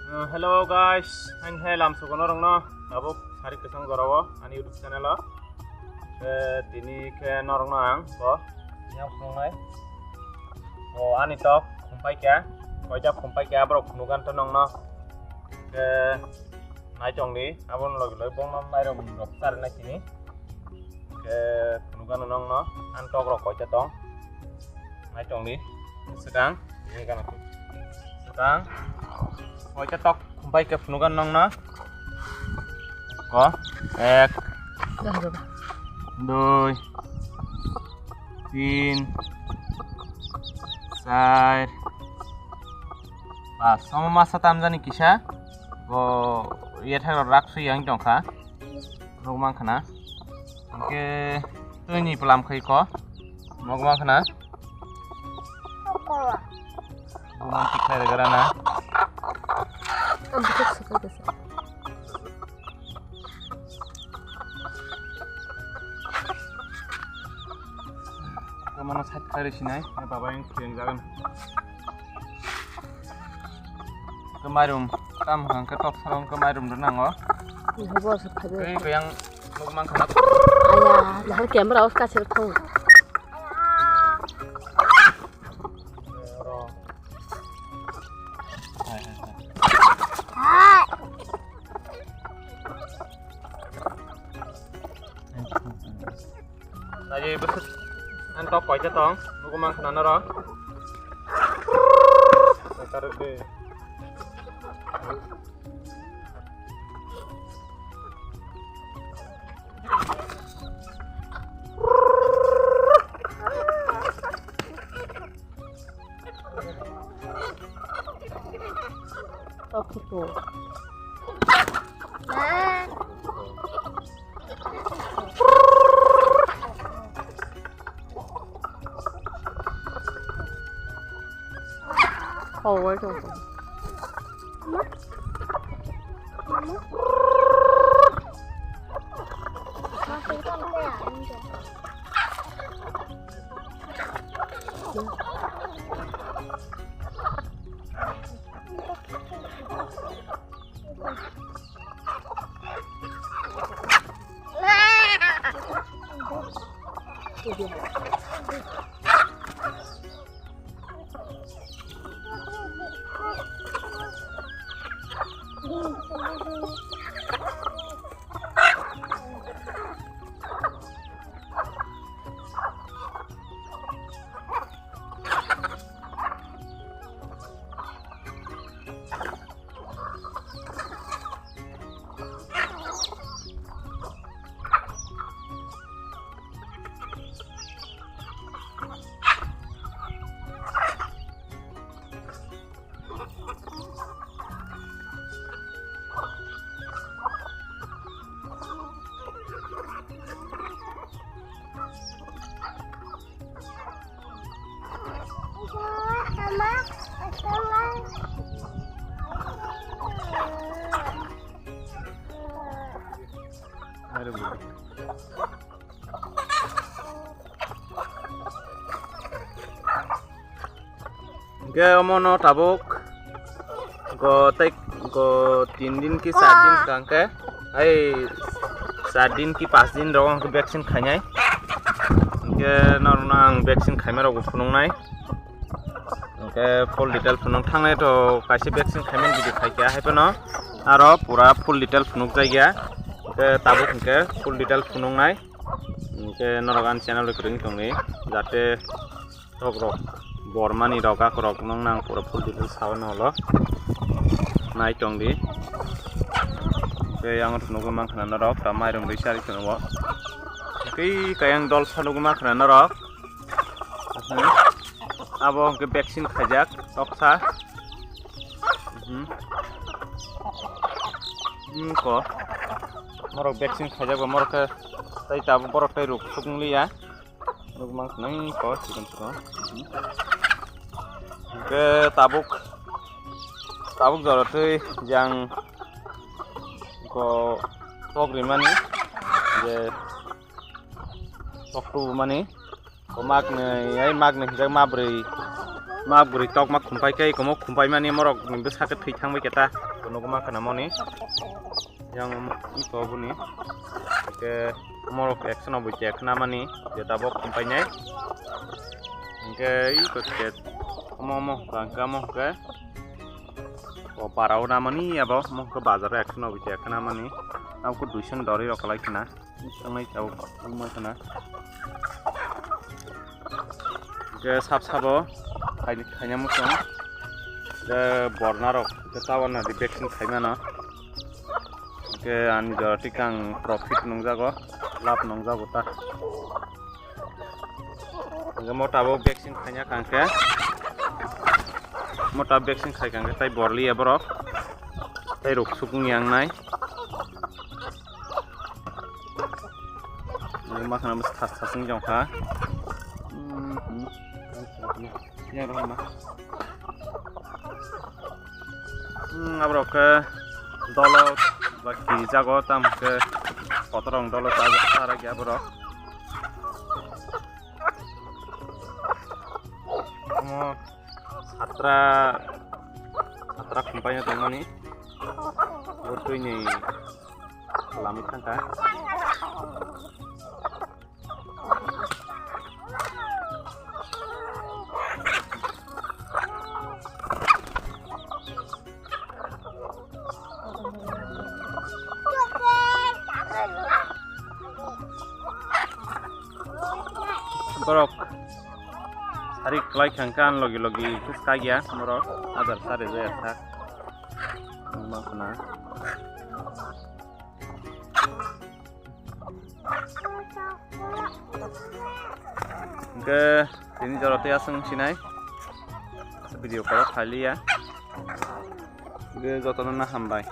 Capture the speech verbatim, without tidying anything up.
Uh, hello guys, ang hai lam sugo norokno tabuk sari kwchang jorao ani YouTube channel o. Eh, tini khe norokno ang bo yang phunuknai. O ani tok khumpai kya, koita khumpai kya borok phunugan to nongno. Eh, nai tongdi, abon logi logi bongno mairum rok charnai tini. Khe phunukgano nongno, ang tok rok koita tong. Nai tongdi. Swkang, ini gana. Swkang. Koita tok, khumpai khe phunukgano nongno. Ko, ek, dui, tin, char, pas. Omo masa tamjani kisa. Bo, yethakrok rak sui yang tongkha. Nukmang khna. Hingke twini plam khai ko. Nukmang khna. Bumang tikhlai rega rana. Kemana side kari sinai, baba yang kiyang jagan. Kemairum, tam hang ke tok sarong kemairum rwnango. Ini bos khabe. Kei kayang nukmang khana. Aya, lahar camera os kasir thung. Hai. Tadi besut antok koita tong, nugo mang khna naro. Koita rwk de. Oh, wait, wait, wait. Hingke omono tabuk go tei go tin din ki char din swkang khe, hai char din ki panch din rogo ang khe vaccine khainai. Hingke norokno ang vaccine khaima rokbo phunuknai. Hingke full detail phunuk thangnai to kaisa vaccine khaimani video khaikha hai phano aro pura full detail phunukjakya. Hingke tabuk hingke full detail phunuknai. Hingke norok ani channel rok kwrwngwi tongdi jate Tok rok, bormani rok, ak rok, nung nang pura full details sao no ulo. Nai tong di. Tei ang rok nugwi mankha na norok, ta mairum rwi chari tongo. Tei kayang dol sa nugwi mankha na norok. Abo hwnkhe vaccine khaijak, toksa. Hmm. Hmm, ko. Morok vaccine khaijak ba morok khe tei tabuk borok tei ruk suk wng liya. Nukmang khwnai kok chikon chikon. Hwnkhe tabuk, tabuk jora twi jang ko tok rimani je tok tubumani ko maknwi ai maknwi hwnjak mabrwi Ma bwrwi tokma khumpai khe, ikomo khumpai mani morok ni bwsa khe thwi thangbai khe ta. Bo nuguma khna moni. Yang iko boni. Ke morok ekso noboi khe khna mani. Je tabok khumpai nai. Hingke iko khe omo omo hwnkha, hwnkha omo hwnkhe. O para o namani abo omo hwnkhe bazar o ekso noboi khe khna mani. Abo khe duiso ni dori rok kwlai khna. Tangnai tabuk wngma khna. Hingke sab sabo khai-, khaina muchung. Hingke borna rok hingke tower nadi vaccine khaimano. Hingke ani jora tikang profit nungjago, lab nungjago ta. Hingke mota bo vaccine khaina kangkhe. Mota vaccine khai kangkhe tai borliya borok. Tai ruk sukung yang nai. Ini makhana bwsa thas thas wng tong kha. Hmm, hmm. Yang rok ma. Hmm, aborok khe dolo ba kiri jago, tamo khe kotorong dolo cha-, charak ya borok. Omo satra, satra khumpai no tongmani. Bo twi ni lami thangkha. Borok sari kwlai kha hwnkhe ani logi logi khe sak ya borok adar sari rwya sak wngma khna. Hingke tini jora tei aswk sinai video kolo khailiya. Hingke jotono no hambai.